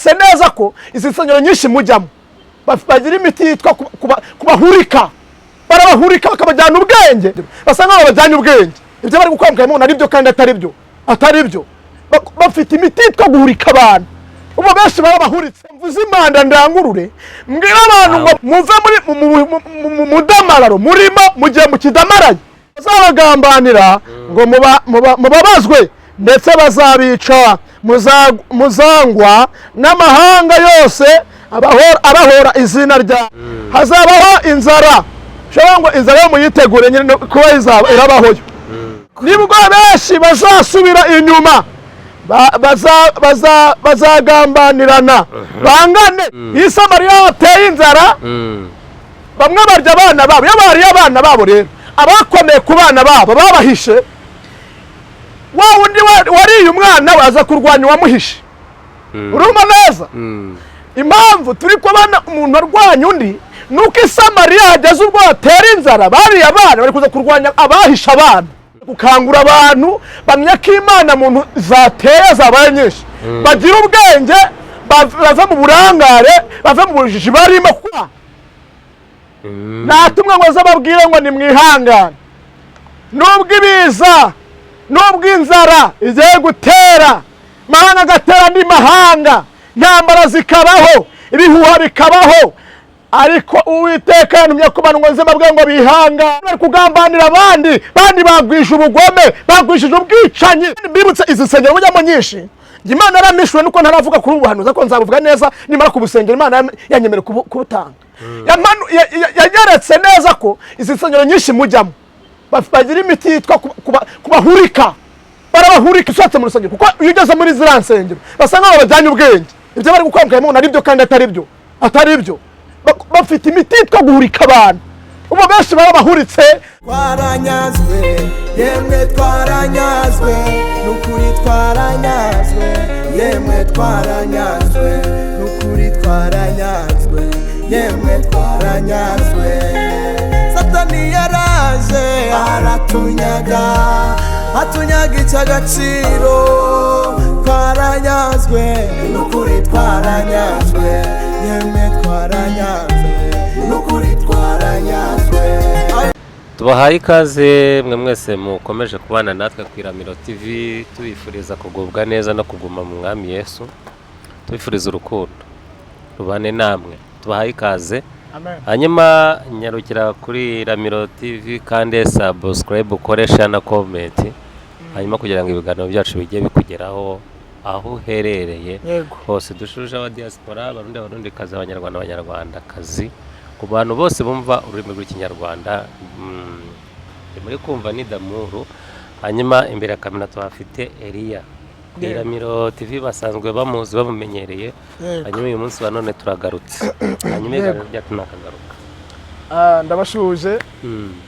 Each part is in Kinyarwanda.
Yanyeretse neza ko izi nsengero nyinshi mujyamo bagira imiti yitwa kubahurika. Barabahurika bakabajyana ubwenge, basa nkaho babajyanye ubwenge. Ibyo bari gukora mukabibona ari byo kandi atari byo, atari byo. Bafite imiti yitwa guhurika abantu. Ubu benshi barabahuritse. Mvuze impanda, ndangurure, mbwira abantu ngo muve muri mu mudamararo murimo, mugihe mukidamaraye. Bazabagambanira ngo mubabazwe, ndetse bazabica. Muzangwa n'amahanga yose abahora izina rya. Hazabaho inzara. Ushobora ngo inzara yo muyitegure nyine kuba izaba irabahoyo. Nibwo benshi bazasubira inyuma, bazagambanirana, bangane. Iyo Samariya hateye inzara, bamwe barya abana babo. Iyo bariye abana babo rero, abakomeye ku bana babo babahishe, wa wundi wariye umwana we aza kurwanya uwamuhishe. Urumva neza impamvu turi kubona umuntu arwanya undi? Ni uko i Samariya hageze ubwo hatera inzara, bariye abana, bari kuza kurwanya abahishe abana. Gukangura abantu bamenya ko Imana muntu zateye zabaye nyinshi, bagira ubwenge, bave mu burangare, bave mu bujiji barimo. Kwa natumwe ngo aze ababwire ngo nimwihangane, nubwo ibiza, nubwo inzara igiye gutera, mahanga agatera andi mahanga, intambara zikabaho, ibihuha bikabaho, ariko Uwiteka yantumye ku bantu ngo nze mbabwire ngo bihangane. Bari kugambanira abandi, bandi bagwije ubugome, bagwishije ubwicanyi. Mbibutse, izi nsengero mujyamo nyinshi, njye Imana yarampishuwe nuko ntaravuga kuri ubu buhanuzi, ariko nzabuvuga neza nimara kubusengera. Imana yanyemerera kubutanga. Yanyeretse neza ko izi nsengero nyinshi mujyamo bagira imiti yitwa kubahurika. Barabahurika usohotse mu rusengero, kuko iyo ugeze muri ziriya nsengero basa nkaho babajyanye ubwenge. Ibyo bari gukora mukabibona ari byo kandi atari byo, atari byo. Bafite imiti yitwa guhurika abantu. Ubu benshi barabahuritse. Twaranyazwe, yemwe twaranyazwe, nukuri twaranyazwe, yemwe twaranyazwe, nukuri twaranyazwe, yemwe twaranyazwe. Satani yaraje aratunyaga, atunyaga icy'agaciro. Twaranyazwe, nukuri twaranyazwe, yemwe twaranyazwe, nukuri twaranyazwe. Tubahaye ikaze mwe mwese mukomeje kubana natwe ku Iramiro TV, tubifuriza kugubwa neza no kuguma mu Mwami Yesu, tubifuriza urukundo rubane namwe. Tubahaye ikaze. Hanyuma nyarukira kuri Iramiro TV kandi subscribe, ukoresha na comment, hanyuma kugira ngo ibiganiro byacu bijye bikugeraho aho uherereye hose. Dushuje aba diaspora, Abarundi, Abarundikazi, Abanyarwanda, Abanyarwandakazi, ku bantu bose bumva ururimi rw'Ikinyarwanda. Muri kumva ni Damuru, hanyuma imbere ya kamera tuhafite Eliya. Ku Iramiro TV basanzwe bamuzi, bamumenyereye. Hanyuma uyu munsi wa none turagarutse, hanyuma ibiganiro byacu nakagaruka. Ndabashuje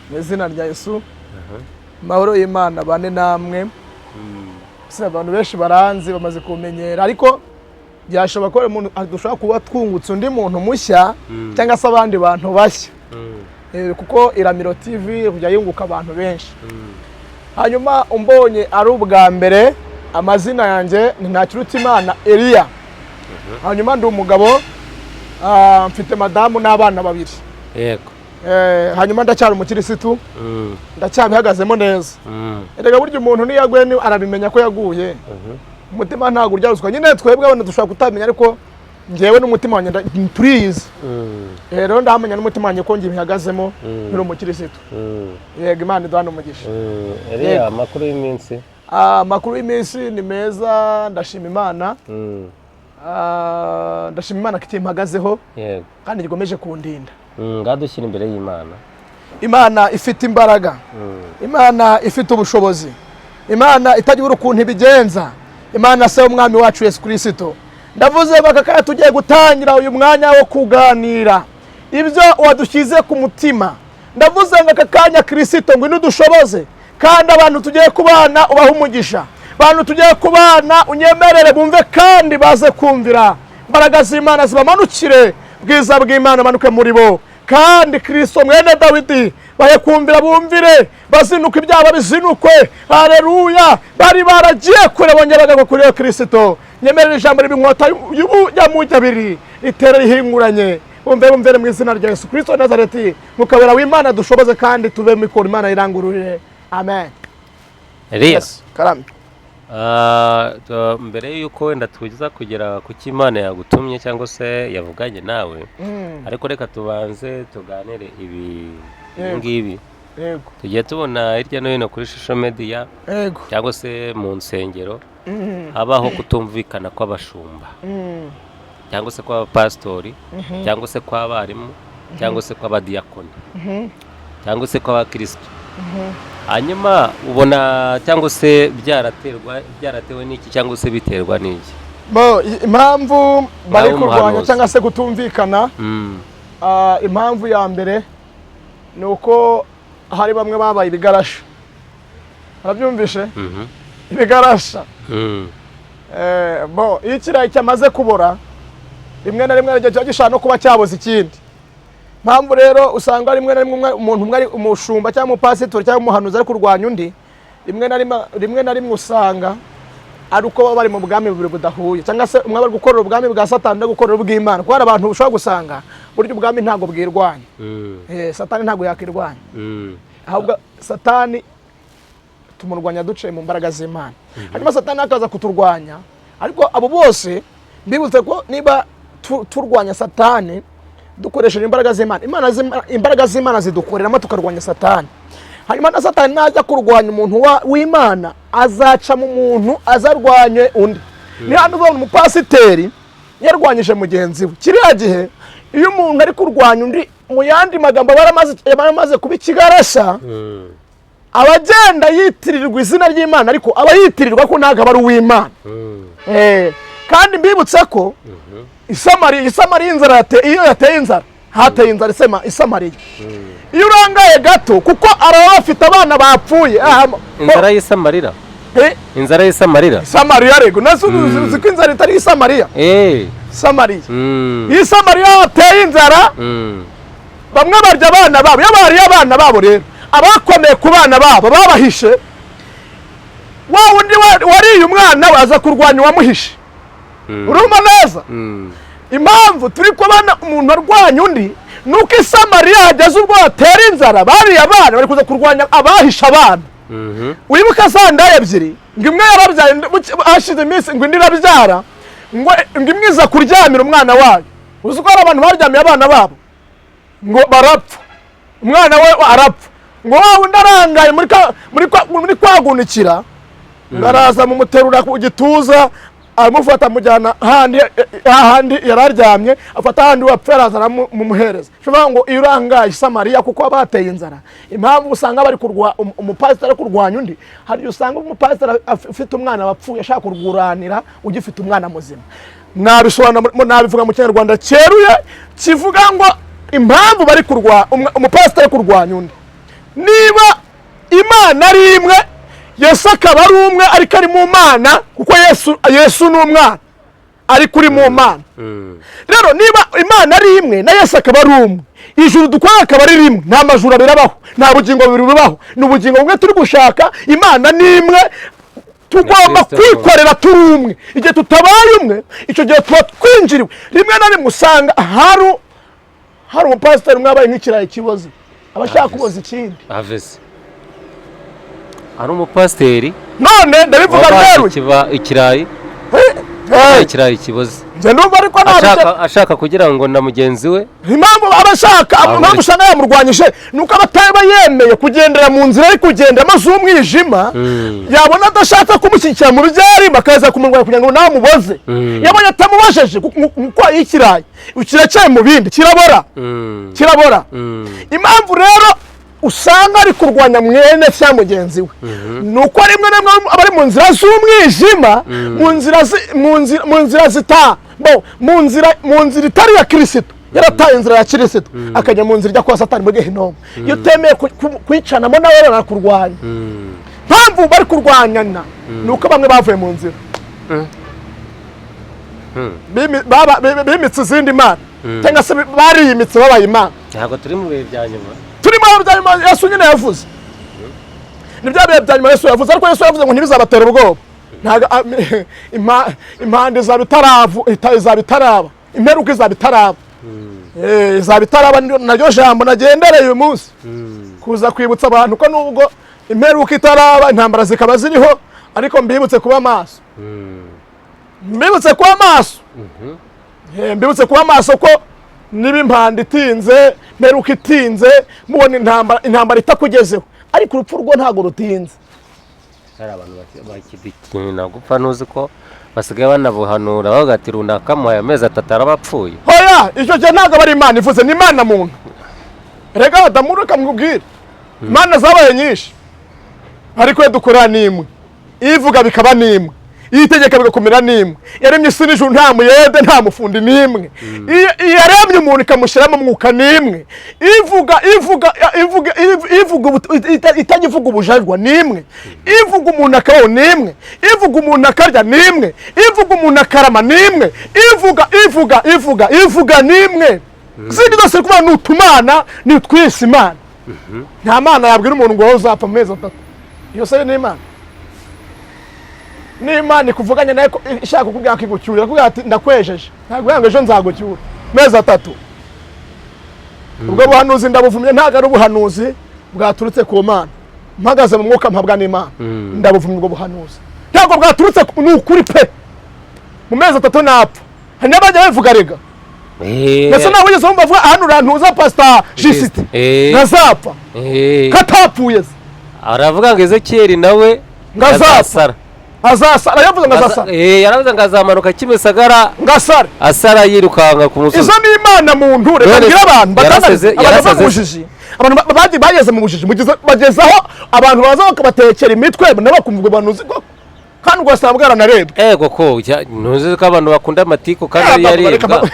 mu izina rya Yesu. Amahoro y'Imana bane namwe. Si abantu benshi baranzi, bamaze kumenyera, ariko byashoboka ko umuntu dushobora kuba twungutse undi muntu mushya cyangwa se abandi bantu bashya. Kuko Iramiro TV kujya yunguka abantu benshi. Hanyuma umbonye ari ubwa mbere, amazina yanjye ni Ntakirutimana Eliya. Hanyuma ndi umugabo, mfite madamu n'abana babiri. Hanyuma ndacyari umukirisitu, ndacyabihagazemo neza. Erega burya umuntu niyo yaguye arabimenya ko yaguye. Umutima ntabwo urya ruswa nyine. Twebwe abantu dushobora kutamenya, ariko njyewe n'umutima wanjye turiyizi. Rero ndahamenya n'umutima wanjye ko njye bihagazemo, nkiri umukirisitu. Yego, Imana iduhane umugisha. Eliya, amakuru y'iminsi? Amakuru y'iminsi ni meza, ndashima Imana. Ndashima Imana ko ikimpagazeho kandi gikomeje kundinda. Ngaho dushyira imbere y'Imana. Imana ifite imbaraga, Imana ifite ubushobozi, Imana itagira ukuntu ibigenza, Imana se w'Umwami wacu Yesu Kirisito, ndavuze ngo aka kanya tugiye gutangira uyu mwanya wo kuganira ibyo wadushyize ku mutima. Ndavuze ngo aka kanya, Kirisito, ngwino udushoboze, kandi abantu tugiye kubana ubahe umugisha. Abantu tugiye kubana unyemerere bumve kandi baze kumvira. Imbaraga z'Imana zibamanukire, bwiza bw'Imana manuke muri bo, kandi Kirisito mwene Dawidi bahe kumvira, bumvire, bazinuka ibyaha bizinukwe. Hareruya! Bari baragiye kure bongera bagaruka kuri iyo Kirisito. Nyemerera ijambo riba inkota y'ubujyamugi abiri, ritera rihinguranye. Bumve, bumvere mu izina rya Yesu Kristo wa Nazareti. Mukabera w'Imana dushoboze kandi tube mikoro Imana irangururire. Amen. Eliya. Yes, karame. Mbere y'uko wenda tuza kugera ku cyo Imana yagutumye cyangwa se yavuganye nawe, ariko reka tubanze tuganire ibi ngibi tugiye tubona hirya no hino kuri social media cyangwa se mu nsengero, habaho kutumvikana kw'abashumba cyangwa se kw'abapasitori cyangwa se kw'abarimu cyangwa se kw'abadiyakoni cyangwa se kw'abakirisitu. Hanyuma ubona cyangwa se byaratewe n'iki cyangwa se biterwa n'iki? Bo, impamvu bari Nawe kurwanya umuhanuzi. cyangwa se kutumvikana, impamvu ya mbere ni uko hari bamwe babaye ibigarasha. Arabyumvishe? Mhm. Ibigarasha. Bo, iyo ikirayi cyamaze kubora, rimwe na rimwe kiba gishobora no kuba cyaboza ikindi. Mpamvu rero usanga rimwe na rimwe umuntu umwe ari umushumba cyangwa umupasitori cyangwa umuhanuzi ari kurwanya undi, rimwe na rimwe usanga ari uko baba bari mu bwami bubiri budahuye, cyangwa se umwe ari gukorera ubwami bwa Satani, undi ari gukorera ubw'Imana, kuko hari abantu ushobora gusanga burya ubwami ntabwo bwirwanya. Satani ntabwo yakirwanya, ahubwo Satani tumurwanya duciye mu mbaraga z'Imana, hanyuma Satani akaza kuturwanya. Ariko abo bose mbibutse ko niba turwanya Satani dukoresheje imbaraga z'Imana, imbaraga z'Imana zidukoreramo tukarwanya Satani. Hanyuma na Satani najya kurwanya umuntu w'Imana, azaca mu muntu azarwanye undi. Ni hano uzabona umupasiteri yarwanyije mugenzi we. Kiriya gihe iyo umuntu ari kurwanya undi, mu yandi magambo, aba yaramaze kuba ikigarasha. Aba agenda yitirirwa izina ry'Imana, ariko aba yitirirwa ko ntabwo aba ari uw'Imana. Kandi mbibutse ko Isamariya inzara iyo yateye inzara, hateye inzara Isamariya, iyo urangaye gato, kuko araba bafite abana bapfuye. Inzara y'isamarira? Inzara y'isamarira? Isamariya rego, nasi uzi ko inzara itari Isamariya? Samariya. Iyo Isamariya hateye inzara, bamwe barya abana babo. Iyo bariye abana babo rero, abakomeye ku bana babo babahishe, wa wundi wariye umwana we aza kurwanya uwamuhishe. Urumva neza? Impamvu turi kubona umuntu arwanya undi ni uko Isamariya hageze ubwo hatera inzara, bariye abana, bari kuza kurwanya abahishe abana. Wibuka za ndaya ebyiri, ngo imwe yarabyaye, hashize iminsi ngo indi irabyara, ngo imwe iza kuryamira umwana wayo. Uzi ko hari abantu baryamiye abana babo ngo barapfa, umwana we arapfa, ngo wa wundi arangaye muri kwagunikira, ngo araza mumuterura ku gituza, aramufata, amujyana handi hahandi yari aryamye, afata ahandi wapfa, araza aramumuhereza. Ushobora ngo iyo urangaye Isamariya, kuko baba bateye inzara. Impamvu usanga bari umupasiteri ari kurwanya undi, hari igihe usanga umupasiteri afite umwana wapfuye, ashaka kurwuranira ugifite umwana muzima. Nabisobanura, nabivuga mu Kinyarwanda cyeruye kivuga ngo impamvu bari umupasiteri ari kurwanya undi, niba Imana ari imwe, Yesu akaba ari umwe, ariko ari mu Mana, kuko Yesu ni umwana ariko uri mu Mana. Rero niba Imana ari imwe na Yesu akaba ari umwe, ijuru dukora akaba ari rimwe, nta majuru abiri abaho, nta bugingo bubiri bubaho, ni ubugingo bumwe turi gushaka. Imana ni imwe, tugomba Kristo. kwikorera turi umwe. Igihe tutabaye umwe, icyo gihe tuba twinjiriwe. Rimwe na rimwe usanga hari umupasiteri umwe wabaye nk'ikirayi kiboze, aba ashaka kuboza ikindi. Avese ari umupasiteri None ndabivuga wabaye nderuye. Ikirayi ikirayi kiboze. Njye ndumva ariko ntabwo Ashaka kugira ngo na mugenzi we Impamvu aba ashaka, impamvu usanga yamurwanyije, ni uko aba ataba yemeye kugendera mu nzira ari kugenderamo z'umwijima. Yabona adashatse kumushyigikira mu byo arimo, akaza kumurwanya kugira ngo namuboze. Yabonye atamubojeje, kuko ikirayi kiracyari mu bindi, kirabora. Kirabora. Impamvu rero usanga ari kurwanya mwene cya mugenzi we, ni uko rimwe na rimwe aba ari mu nzira z'umwijima, mu nzira zita bo mu nzira itari iya Kirisito, yarataye inzira ya Kirisito, akajya mu nzira ijya kwa Satani muri Gehinomu. Iyo utemeye kwicanamo nawe, rero arakurwanya. Mpamvu bari kurwanyana ni uko bamwe bavuye mu nzira, bimitse izindi mana, cyangwa se bariyimitse babaye imana. Ntabwo turi mu bihe bya nyuma? Turimo bya nyuma Yesu nyine yavuze, ni bya bihe bya nyuma Yesu yavuze. Ariko Yesu yavuze ngo ntibizabatera ubwoba. Ntago impanda izaba izaba itaraba, imperuka izaba itaraba. Izaba itaraba, naryo jambo nagendereye uyu munsi kuza kwibutsa abantu ko nubwo imperuka itaraba, intambara zikaba ziriho, ariko mbibutse kuba maso, mbibutse kuba maso. Mbibutse kuba maso ko niba impanda itinze, imperuka itinze, mubona intambara itakugezeho, ariko urupfu rwo ntabwo rutinze. Hari abantu bakidikina gupfa, ntuzi ko basigaye banabuhanura bavuga ati runaka muhaye amezi 3 araba apfuye. Hoya, icyo gihe ntabwo aba ari Imana ivuze, ni Imana muntu. Rega Adamu, reka mubwire, Imana zabaye nyinshi, ariko iyo dukorera ni imwe, ivuga bikaba ni imwe, iyo itegeka bigakomera ni imwe. Yaremye isi n'ijuru nta muyede, nta mufundi, ni imwe. Iyo yaremye umuntu ikamushyiramo umwuka ni imwe. Ivuga ivuga ivuga ivuga itajya ivuga ubujajwa ni imwe. Ivuga umuntu akabaho ni imwe. Ivuga umuntu akarya ni imwe. Ivuga umuntu akarama ni imwe. Ivuga ivuga ivuga ivuga ni imwe. Izindi zose uri kuvuga ni utumana, ni utwise Imana. Nta mana yabwira umuntu ngo wowe uzapfa mu mezi 3. Iyo se ni Imana? N'Imana ikuvuganye nayo ko ishaka kukubwira ko igucyura, irakubwira ati ndakwejeje, ntabwo ngo ejo nzagucyura mezi 3. Ubwo buhanuzi ndabuvumye, ntabwo ari ubuhanuzi bwaturutse ku Mana. Mpagaze mu mwuka mpabwa n'Imana, ndabuvumye ubwo buhanuzi, ntabwo bwaturutse ni ukuri pe. Mu mezi 3 napfa, hari n'abajya babivuga rega. Ndetse nawe wigeze wumva avuga hano urantuza Pasita Jisite ntazapfa, katapfuye se? Aravuga ngo Ezekiyeli nawe ngo azapfa. Azasara. Azasara, yavuze ngo azasara. Yaravuze ngo azamanuka Kimisagara ngo asare. Asara yirukanka ku musozi. Izo ni imana muntu. Reka None mbwire abantu yaraseze- batandukanye, abantu bava mu yaraseze- bujiji, abantu bageze mu bujiji, bagezaho abantu baza bakabatekera imitwe nabo bakumva ubwo buhanuzi koko, kandi ugasanga bwaranarebwe. Ego ko ntuzi ko abantu bakunda amatiku kandi Reka yaribwa.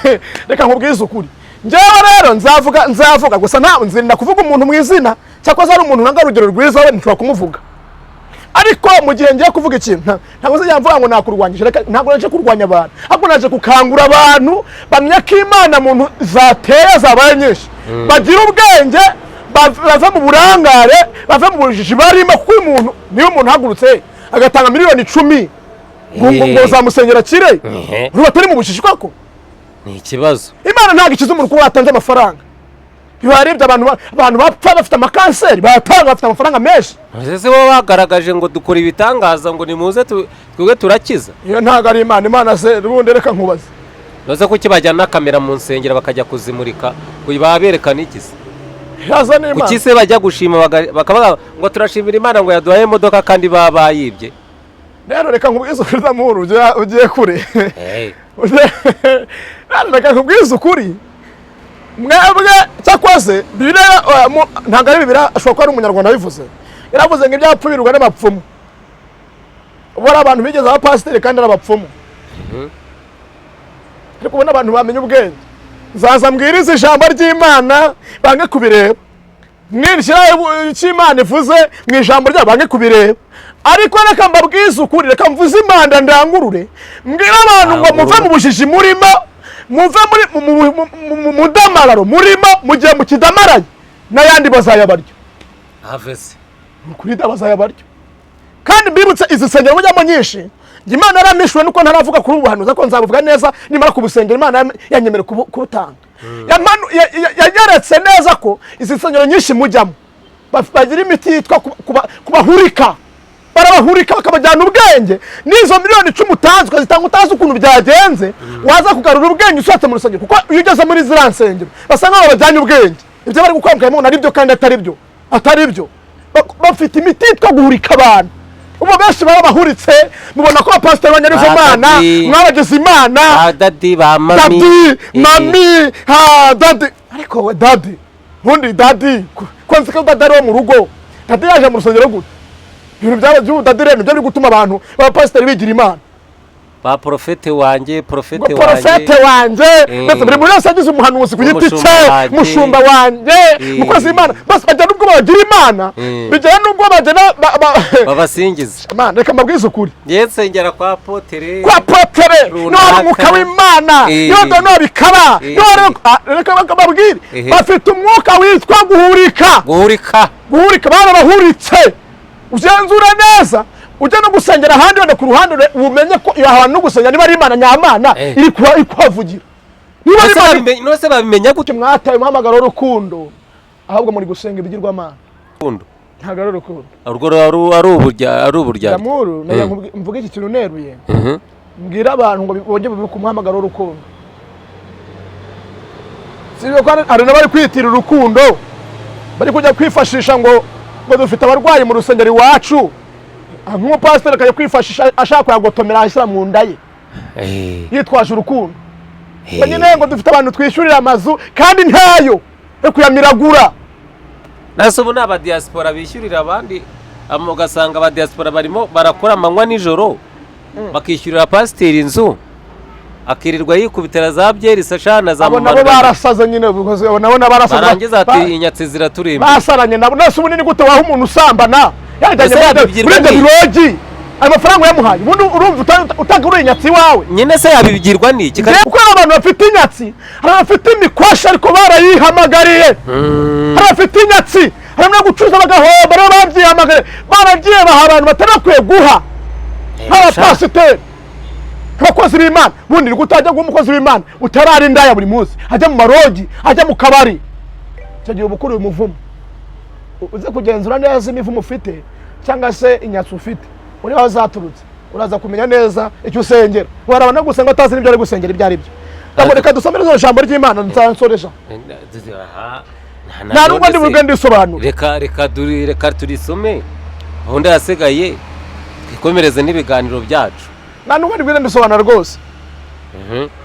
Reka nkubwize ukuri, njyewe rero nzavuga gusa nta nzirinda kuvuga umuntu mu izina. Cyakoze ari umuntu nanga urugero rwiza, we nshobora kumuvuga, ariko mu gihe ngiye kuvuga ikintu ntabwo nzajya mvuga ngo nakurwanyije. Reka, ntabwo naje kurwanya abantu, ahubwo naje gukangura abantu bamenya ko Imana muntu zateye zabaye nyinshi, bagira ubwenge, bave mu burangare, bave mu bujiji barimo, kuko uyu muntu, niba umuntu ahagurutse agatanga miliyoni 10 ngo uzamusengera akire, ruba atari mu bujiji koko. Ni ikibazo. Imana ntabwo ikiza umuntu kuba watanze amafaranga. Bibarebye abantu abantu bapfa bafite amakanseri, bayatanga bafite amafaranga menshi. Ese wowe bagaragaje ngo dukora ibitangaza, ngo nimuze twebwe turakiza? Iyo ntabwo ari Imana. Imana se ubundi, reka nkubaze. Ntuzi kuki bajyana kamera mu nsengero bakajya kuzimurika, ngo baba berekana iki se? Yaza ni Imana. Kuki se bajya gushima bakavuga ngo turashimira Imana ngo yaduhaye imodoka kandi baba bayibye? Rero reka nkubwize ukuri, Zamuru, ugiye kure. Rero reka nkubwize ukuri, mwebwe cyakoze Bibiliya, ntabwo ari Bibiliya, ashobora kuba ari umunyarwanda wabivuze, yaravuze ngo ibyapfu birurwa n'abapfumu. Ubu hari abantu bigeze abapasiteri kandi ari abapfumu, ariko ubona abantu bamenya ubwenge, nzaza mbwirize ijambo ry'Imana bange kubireba, mwirishyira icyo Imana ivuze mu ijambo ryabo bange kubireba. Ariko reka mbabwize ukuri, reka mvuze impanda ndangurure, mbwire abantu ngo muve mu bujiji murimo, muve muri mu mudamararo murimo. Mu gihe mukidamaraye n'ayandi bazayabarya. Havese. Kuri da bazayabarya. Kandi mbibutse, izi nsengero mujyamo nyinshi, njye Imana yarampishuwe nuko ntaravuga kuri ubu buhanuzi, ariko nzabuvuga neza nimara kubusengera. Imana yanyemerera kubutanga. Yanyeretse neza ko izi nsengero nyinshi mujyamo bagira imiti yitwa kubahurika. Barabahurika bakabajyana ubwenge, n'izo miliyoni 10 utanze ukazitanga utazi ukuntu byagenze, waza kugarura ubwenge usohotse mu rusengero. Kuko iyo ugeze muri ziriya nsengero basa nkaho babajyanye ubwenge, ibyo bari gukora mukabibona ari byo kandi atari byo, atari byo. Bafite imiti yitwa guhurika abantu. Ubu benshi baba bahuritse, mubona ko abapasiteri banyariza Ba Imana, daddy. mwabageze Imana. Ba daddy, ba mummy. Daddy, mummy, ha daddy. Ariko we daddy, ubundi daddy ko nzi ko daddy ari uwo mu rugo, daddy yaje mu rusengero gute? Ibintu byaba by'ubu daddy rero nibyo biri gutuma abantu b'abapasiteri bigira Imana. Ba porofete wanjye, ngo porofete porofete wanjye. Wanjye. Ndetse buri muntu wese yagize umuhanuzi ku giti Umushumba cye. wanjye. Mushumba wanjye, mukozi w'Imana. Bose bajya n'ubwo bagira Imana, bigera n'ubwo bagena babasingiza. Imana, reka mbabwize ukuri. Ngiye nsengera kwa potere. Kwa potere Runaka. niba hari umwuka w'Imana, niba niba bikaba, niba reka babwire, bafite umwuka witwa guhurika. Guhurika. Guhurika, barabahuritse. Ugenzura neza. Ujya no gusengera ahandi wenda ku ruhande, umenye ko iyo hantu no gusengera niba ari Imana nyamana iri kuhavugira, niba ari Ese Imana. None se babimenya gute? Mwataye umuhamagaro w'urukundo, ahubwo muri gusenga ibigirwamana. Urukundo. Ntabwo ari urukundo. Urwo ari uburyarya. Damuru, nagira ngo mvuge iki kintu neruye, mbwira abantu ngo bongere bibuke umuhamagaro w'urukundo. Si ibyo ko hari n'abari kwitira urukundo, bari kujya kwifashisha ngo dufite abarwayi mu rusengero iwacu. Nk'umupasiteri akajya kwifashisha ashaka kuyagotomera ashyira mu nda ye, yitwaje urukundo. Ngo nyine ngo dufite abantu twishyurira amazu kandi ntayo yo kuyamiragura. Nase ubu ni abadiyasipora bishyurira abandi, ugasanga abadiyasipora barimo barakora amanywa nijoro, bakishyurira pasiteri inzu, akirirwa yikubitira za byeri sashana za Abo nabo barasaze nyine, abo nabo barasaze. Barangiza ati inyatsi ziraturimba. Basaranye nabo. Nase ubu ni gute waha umuntu usambana yajyanye Ese yabibwirwa muri ibyo n'iki? birogi ayo mafaranga uyamuhaye, ubundi urumva utaguriye inyatsi iwawe? Nyine se yabibwirwa n'iki? Kuko hari abantu bafite inyatsi, hari abafite imikoshi ariko barayihamagariye, hari abafite inyatsi, hari no gucuruza bagahomba rero babyihamagariye, baragiye baha abantu batari bakwiye guha, nk'abapasiteri, abakozi b'Imana. Ubundi ni gute utajya guha umukozi w'Imana utarara indaya buri munsi, ajya mu marogi, ajya mu kabari? Icyo gihe uba ukuriye umuvumo. Uze kugenzura neza imivumo ufite cyangwa se inyatsi ufite, uri aho zaturutse, uraza kumenya neza icyo usengera. Warabona gusenga utazi n'ibyo ari gusengera ibyo ari byo. Ntabwo, reka dusomere izo jambo ry'Imana nsansoresha. Aha, Nta nubwo ndi bubwe ndisobanura. Reka turisome, ubundi ahasigaye twikomereze n'ibiganiro byacu. Nta nubwo ndi bubwe ndisobanura rwose.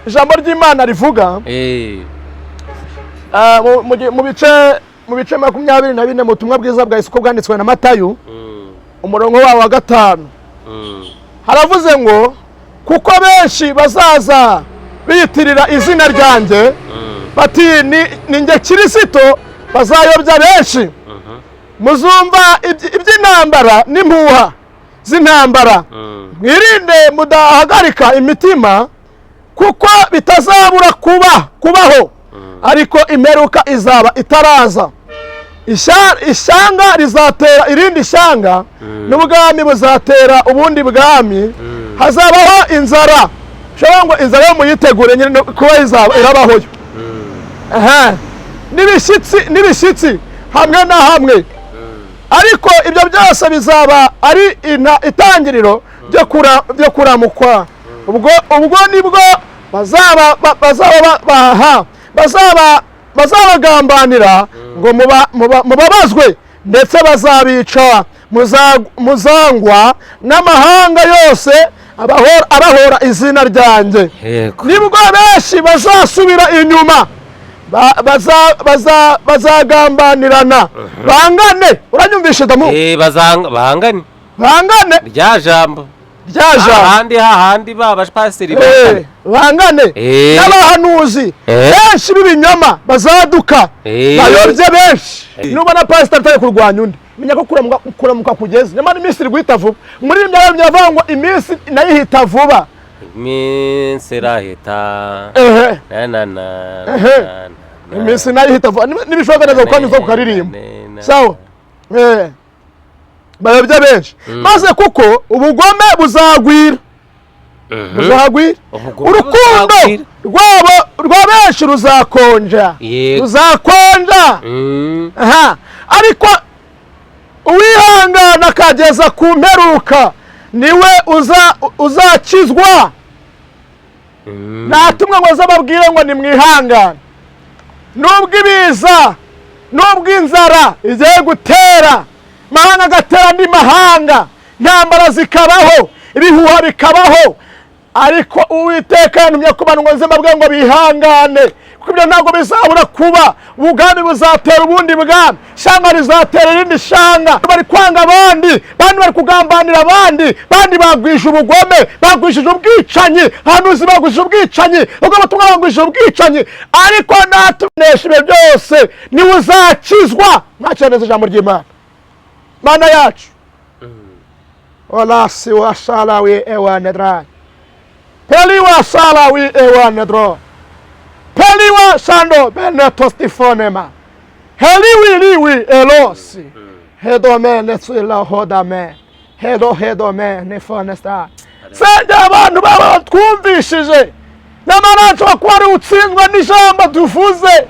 Ijambo ry'Imana rivuga mu bice 24 mu butumwa bwiza bwa Yesu uko bwanditswe na Matayo, umurongo wawo wa 5, haravuze ngo: "Kuko benshi bazaza biyitirira izina ryanjye bati 'Ni njye Kirisito,' bazayobya benshi. Muzumva iby'intambara n'impuha z'intambara. Mwirinde mudahagarika imitima, kuko bitazabura kubaho, ariko imperuka izaba itaraza. Ishyanga rizatera irindi shyanga, n'ubwami buzatera ubundi bwami. Hazabaho inzara." Ushobora ngo inzara yo muyitegure nyine kuba izaba irabaho yo. Aha. N'ibishyitsi hamwe na hamwe, ariko ibyo byose bizaba ari itangiriro ryo kuramukwa. Ubwo nibwo bazaba ba- bazaba ba- baha bazaba bazabagambanira ngo mubabazwe, ndetse bazabica. Muzangwa n'amahanga yose abahora izina ryanjye. Nibwo benshi bazasubira inyuma, bazagambanirana, bangane." Uranyumvishe, Damu? Bahangane. Bangane. Rya jambo. Rya jambo. Hahandi hahandi ba bapasiteri bangane. Bangane. N'abahanuzi benshi b'ibinyoma bazaduka, bayobye benshi. Nubona pasiteri atari kurwanya undi, menya ko kuramuka kugeze. Nyamara iminsi iri guhita vuba. Muri iyi myanya yavuga ngo iminsi nayo ihita vuba. Iminsi irahita. Ehe. Na na na. Ehe. Na, na, Iminsi nayo ihita vuba. Nibishoboka neza gukanyuza kukaririmba. Na, na. Sawa. Bayobya benshi maze, kuko ubugome buzagwira, buzagwira. Ubugome Urukundo buzagwira. rwabo rwa benshi ruzakonja. Ruzakonja. Aha, ariko uwihangana akageza ku mperuka niwe uzakizwa. Natumwe ngo aze ababwire ngo nimwihangane, nubwo ibiza, nubwo inzara igiye gutera, mahanga agatera andi mahanga, intambara zikabaho, ibihuha bikabaho, ariko Uwiteka yantumye ku bantu ngo nze mbabwire ngo bihangane, kuko ibyo ntabwo bizabura kuba. Ubwami buzatera ubundi bwami, ishyanga rizatera irindi shanga. Bari kwanga abandi, bandi bari kugambanira abandi, bandi bagwije ubugome, bagwishije ubwicanyi, ahanuzi bagwije ubwicanyi, ubwo butumwa bagwije ubwicanyi, ariko natunesha ibyo byose niwe uzakizwa. Mwakira neza ijambo ry'Imana. Mana yacu, olasi wasalawi ewanedrai peliwa salawi ewanedro peliwa sando benetostifonema heliwiliwi elosi hedomene tsilahodame. Hedo hedo man ni fonesta. Sengera abantu baba batwumvishije, nyamara nshobora kuba ari utsinzwe n'ijambo tuvuze.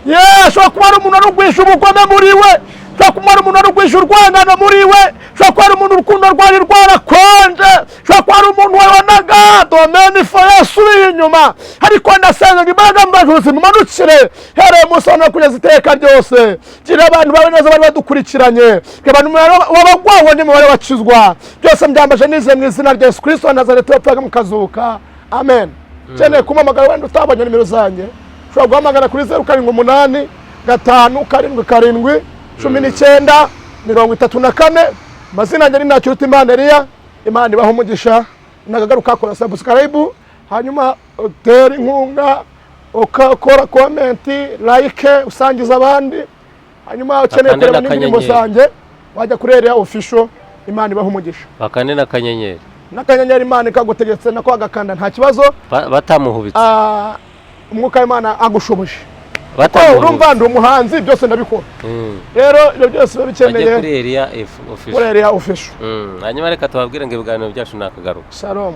Yeee, ashobora kuba ari umuntu arugwisha ubugome muri we, ashobora kuba ari umuntu arugwisha urwangano muri we, ashobora kuba ari umuntu urukundo rwari rwarakonje, ashobora kuba ari umuntu wabonaga domeni fo yasubiye inyuma. Ariko ndasenga ngo imbaraga mbajuru zimumanukire hereye umunsi wa none kugeza iteka ryose. Gira abantu bawe neza bari badukurikiranye, abantu wabagwaho n'umubare bakizwa. Byose mbyambaje nize mu izina rya Yesu Kristo wa Nazareti wapfaga mukazuka, amen. Ukeneye kumpamagara, wenda utabonye nimero zanjye, ushobora guhamagara kuri 0785771934. Amazina yanjye ni Ntakirutimana Eliya. Imana ibaha umugisha. Nagagaruka, kora subscribe, hanyuma utere inkunga, ukakora comment, like, usangiza abandi. Hanyuma ukeneye Akande kureba n'indirimbo n'akanyenyeri. zanjye, wajya kuri Eliya Official. Imana ibaha umugisha. Bakande n'akanyenyeri. N'akanyenyeri Imana ikagutegetse nako agakanda, nta kibazo. Batamuhubitse. Ah, umwuka w'Imana agushoboje. Oh, Batamuhubitse. urumva ndi umuhanzi, byose ndabikora. Rero ibyo byose biba Bajye bikeneye kuri Eliya Official. Kuri Eliya Official. Hanyuma reka tubabwire ngo ibiganiro byacu ni akagaruka. Shalom.